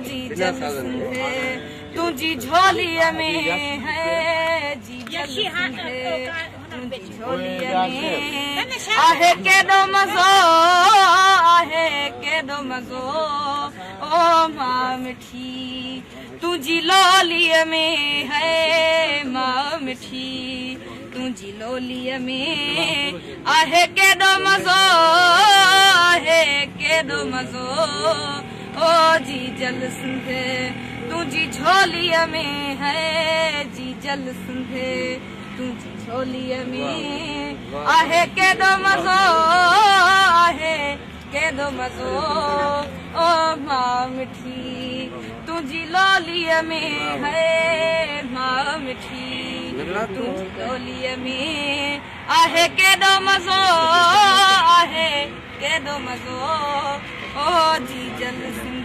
جيجل سنڌ تنهنجي جهوليء ۾، هي جيجل سنڌ تنهنجي جهوليء ۾ آهي ڪيڏو مزو، آهي ڪيڏو مزو، او ماء مٺي تنهنجي لوليء ۾، هي ماء مٺي تنهنجي لوليء ۾ آهي ڪيڏو مزو، آهي ڪيڏو مزو، او جيجل سنڌ تنهنجي جهوليء ۾، هي جيجل سنڌ تنهنجي جهوليء ۾ آهي ڪيڏو مزو، آهي ڪيڏو مزو، او ماء مٺي تنهنجي لوليء ۾، هي ماء مٺي تنهنجي لوليء ۾ آهي ڪيڏو مزو، آهي ڪيڏو مزو، او جيجل سنڌ.